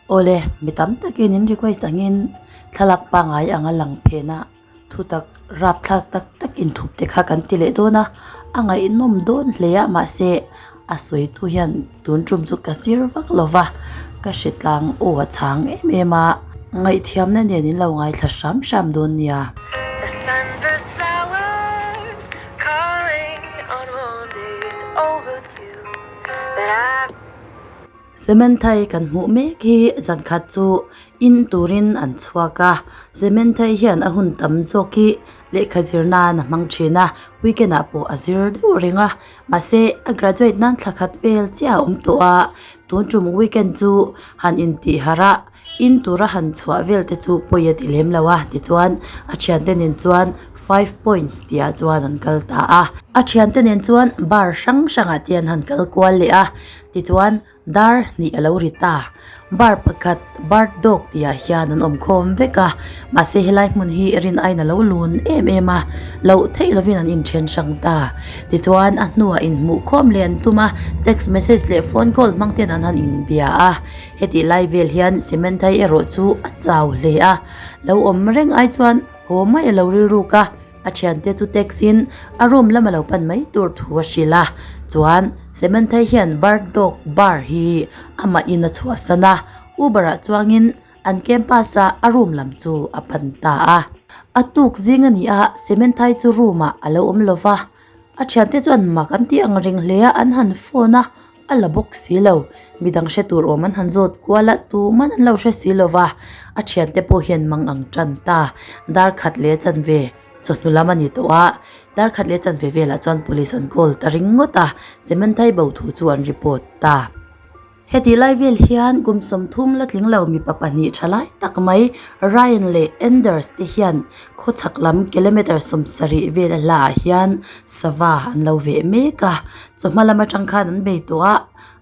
Awle, mi tam takin in request angin thlalak pangngai anga lang phena thutak rapthlak tak tak inthup te kha kan ti leh dawn a, a ngaihnawm dawn hle a mahse a sawitu hian tun tum chu ka zir vak lo va, ka hre tlang aw a chhang em em a, ngaihthiamna nen in lo ngaithla hram hram dawn nia. Cementhai kan hmuh mek hi zan khat chu in turin an chhuak a Cementhai hian a hun tam zawk hi lehkha zir nan a hmang thin a weekend ah pawh a zir deuh reng a mahse a graduate nan thla khat vel chiah a awm tawh a tun tum weekend chu han intih harh a in tura han chhuah vel te chu pawi a ti lem lo a tichuan a thiante nen chuan five points tih ah chuan an kal ta a a thiante nen chuan bar hrang hrang ah te an han kal kual leh a. Tichuan, dar hnih a lo ri ta. Bar pakhat, Bird Dog tihah hian an awm khawm vek a, mahse helai hmun hi rin aiin a lo lun em em a, loh theih lovin an inthen hrang ta. Tichuan, a hnuah inhmuh khawm leh an tum a, text message leh phone call hmang ten an han inbia a. Hetih lai vel hian Cementhai erawh chu a chau hle a, lo awm reng ai chuan haw mai a lo rilruk a. A thiante chu text in a room lam a lo pan mai tur thu a hrilh a, chuan Samantha hian bird dog bar hi amah in a chhuahsan a, Uber ah chuangin an campus a a room lam chu a pan ta a. A tuk zing a ni a, Samantha chu room ah a lo awm lo va, a thiante chuan mak an tih ang reng hle a, an han phone a, a la bawk si lo, midang hre tur awm an han zawt kual a, tuman an lo hre si lo va, a thiante pawh hian mang ang tan ta, dar khat leh chanve chawhnu lam a ni tawh a, dar khat leh chanve velah chuan police an call ta ringawt a, Sementhai bo thu chu an report ta. Hetih lai vel hian kum 30 la tling lo mipa pahnih tha lai tak mai Ryan leh Anders te hian khawchhak lam kilometre 70 vel a hlaah hian sava an lo veh mek a. Chawhma lam atang khan an bei tawh a,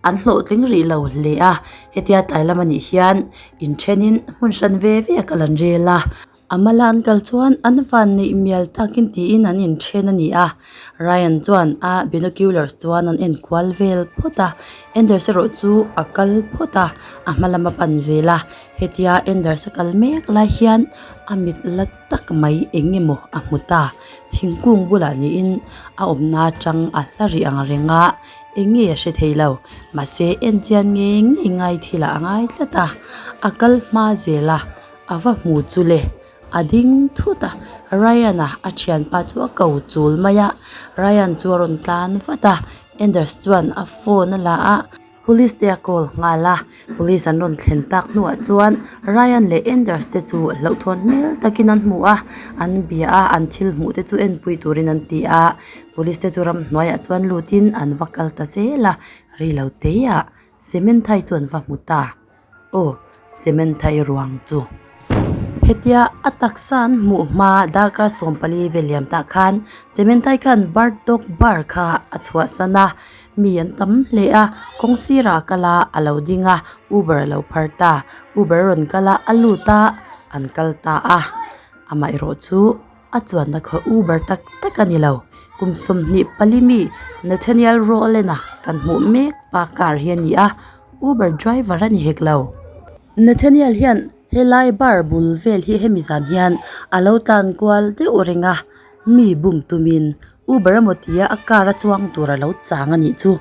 an hlawhtling rih lo hle a. Hetia tlai lam anih hian inthenin hmun hran ve ve a kal an rel a. A mala an kal chuan an van neih mial takin tiin an inthen a ni a. Ryan chuan a binoculars chuan an en kual vel phawt a, Anders erawh chu a kal phawt a, a hma lama pan zel a. Hetia Anders a kal mek lai hian a mit la tak mai eng emaw a hmu ta. Thingkung bulah niin a awmna atang a hla rih ang reng a, eng nge a hre thei lo. Mahse en chian ngei ngei ngai thil ah a ngai tlat a, a kal hma zel a, a va hmu chu le. A ding thut a, Ryan-a a thianpa chu a ko chul mai a, Ryan chu a rawn tlan vat a, Anders chuan a phone a la a. Police te a call nghal a, police an rawn thlen tak hnuah chuan Ryan leh Anders te chu hlauhthawn hmel takin an hmu a, an bia a, an thil hmuh te chu enpui turin an ti a, police te chu ramhnuaiah chuan lutin an va kal ta zel a, reilo teiah cement thai chu an va hmu ta. Aw, cement thai ruang chu. Hetia a taksa an hmuh hma darkar 14 vel liam tah khan cement thai khan bird dog bar kha a chhuahsan a, mi an tam hle a, kawng sirah a kal a, a lo ding a, uber a lo phar ta, uber a rawn kal a, a lut a, an kal ta a, amaherawh chu a chuanna kha uber tak tak a ni lo, kum 24 mi Nathaniel Rowland-a kan hmuh mek pa car hi a ni a. Uber driver a ni hek lo. Nathaniel hian helai bar bul vel hi hemi zan hian a lo tlan kual deuh reng a, mi bum tumin Uber emaw tia a car a chuang tur a lo chang a nih chu.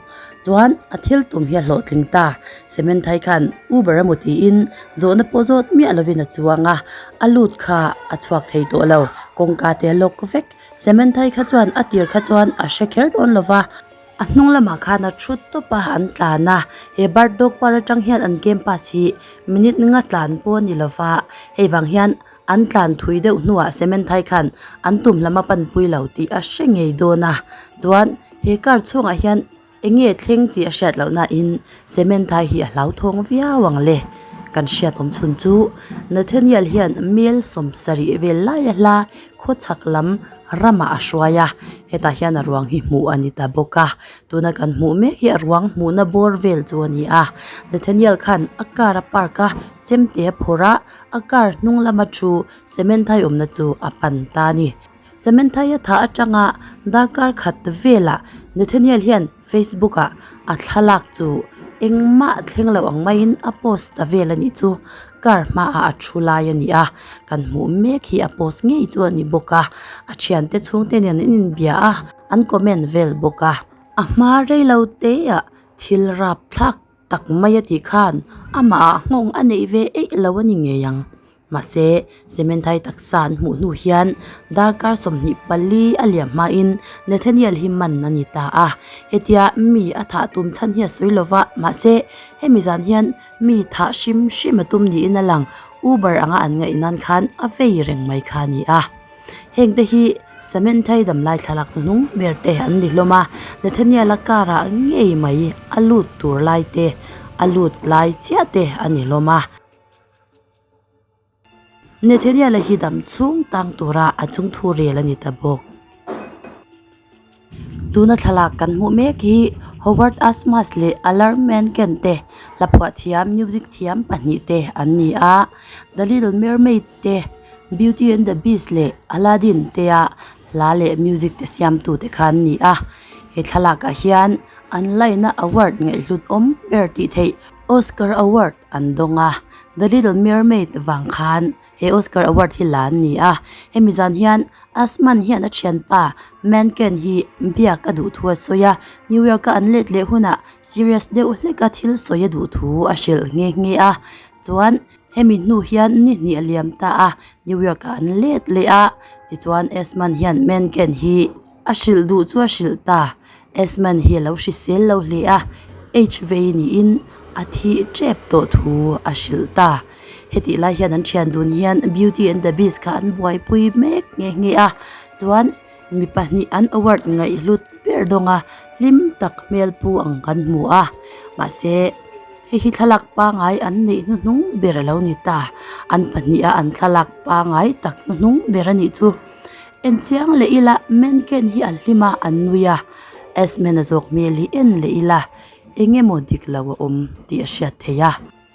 Chuan a thil tum hi a hlawhtling ta. Cement thai khan Uber emaw tiin zawhna pawh zawt miah lovin a chuang a, a lut kha a chhuak thei tawh lo. Kawngka te a lock vek. Cement thai kha chuan a tir kha chuan a hre kher dawn lova. A hnung lamah khan a thu tawp a an tlan a he bird dog park atang hian an campus hi minute nga tlan pawh a ni lova hei vang hian an tlan thui deuh hnuah cement thai khan an tum lam a panpui lo tih a hre ngei dawn a chuan he car chhungah hian eng nge thleng tih a hriat loh na in cement thai hi a hlauthawng viau ang le kan hriat awm chhun chu Nathaniel hian mel 70 vel lai a hla khawchhak lam ramah a hruai a hetah hian a ruang hi hmuh a ni ta bawk a tuna kan hmuh mek hi a ruang hmuhna bawr vel chu a ni a Nathaniel khan a car a park a chemte a phawrh a a car hnung lama thu cement thai awmna chu a pan ta a ni cement thai a thah atanga darkar khat velah Nathaniel hian facebook ah a thlalak chu. Engmah thleng lo ang maiin a post ta vel a nih chu. Car hmaah a thu lai a ni a, kan hmuh mek hi a post ngei chu a ni bawk a. A thiante chhungte nen an inbia a, an comment vel bawk a. A hma rei lo te ah thil rapthlak tak mai a tih khan amah ah nghawng a neih ve eih lo a ni ngei ang. Mahse, Sementhai taksa an hmuh hnu hian darkar 24 a liam hmain Nathaniel hi man a ni ta a. Hetia mi a thah tum chhan hi a sawi lo va, mahse, hemi zan hian mi thah hrim hrim a tum niin a lang. Uber anga an ngaih nan khan a vei reng mai kha a ni a. Hengte hi Sementhai damlai thlalak hnuhnung ber te an ni hlawm a, Nathaniel-a car ah ngei mai a lut tur lai te, a lut lai chiah te a ni hlawm a. Nathaniel-a hi dam chhung tang tura a chung thu rel a ni ta bawk. Tuna thlalak kan hmuh mek hi Howard Asmus leh Alarm Menken te hlaphuah thiam music thiam pahnih te an ni a. The Little Mermaid te, Beauty and the Beast leh Aladdin te a hla leh music te siamtu te kha an ni a. He thlalakah hian an laina award ngaihhlut awm ber tih theih Oscar Award an dawng a, The Little Mermaid vang khan he Oscar Award hi la an ni a. Hemi zan hian Asman hian a thianpa Menken hi biak a duh thu a sawi a, New York a an let leh hunah serious deuh hlek a thil sawi a duh thu a hrilh nghe nghe a. Chuan hemi hnu hian ni hnih a liam ta a, New York ah an let leh a, tichuan Asman hian Menken hi A hrilh duh chu a hrilh ta. Esmond hi a lo hrisel lo hle a, HIV niin a thih tep tawh thu a hrilh ta. Hetih lai hian an thian dun hian Beauty and the Beast kha an buaipui mek nghe nghe a, chuan mi pahnih an award ngaihhlut ber dawng a, hlim tak hmel pu ang kan hmu a. Mahse, hei hi thlalak pangai an neih hnuhnung ber a lo ni ta. An pahniha an thlalak pangai tak hnuhnung ber a nih chu. En chiang leh ila Menken hi a hlim a an nui a Esmen a zawk hmel hi en leh ila eng emaw dik lo a awm tih a hriat theih a.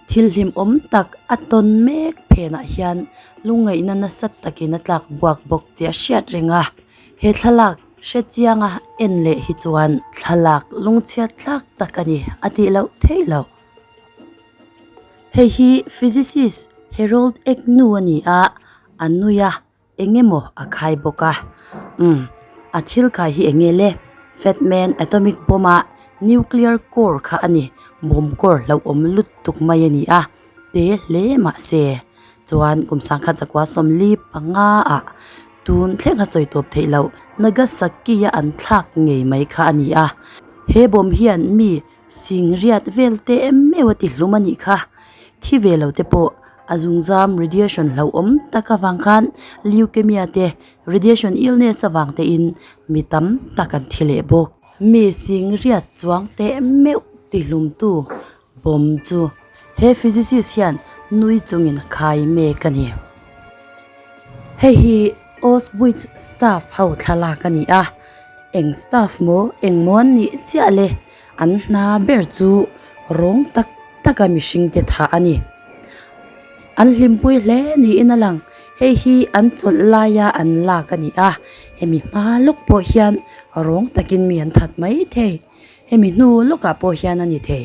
Thil hlim awm tak a tawn mek phenah hian lungngaihna nasa takin a tlak buak bawk tih a hriat reng a. He thlalak hre chianga en leh hi chuan thlalak lungchhiat thlak tak a ni a tih loh theih loh. Hei hi physicist Harold Agnew a ni a, a nui a. Eng emaw a khai bawk a umm a thil khai hi eng nge le fat man atomic bomb a nuclear core kha a ni bomb core hlauhawm lutuk mai a ni a te hle mahse chuan kum sangkhat zakua sawmli panga ah tun thleng a sawi tawp theih loh Nagasaki a an thlak ngei mai kha a ni a he bomb hian mi Sing riat vel te em meuh a ti hlum a nih kha. Thi ve lo te pawh a zungzam radiation hlauhawm tak avang khan leukemia te radiation illness avang te in mi tam tak an thi leh bawk. Mi sing riat chuang te meuh ti hlum tu bomb chu he physicist hian nui chungin a khai mek a ni. Hei hi Auschwitz staff ho thlalak a ni a, eng staff maw eng maw an nih chiah le. An hna ber chu rawng tak taka mihringte thah a ni. An hlimpui hle niin a lang. Hei hi an chawlh laia an lak a ni a, hemi hma lawk pawh hian rawng takin mi an that mai thei. Hemi hnu lawkah pawh hian a ni thei.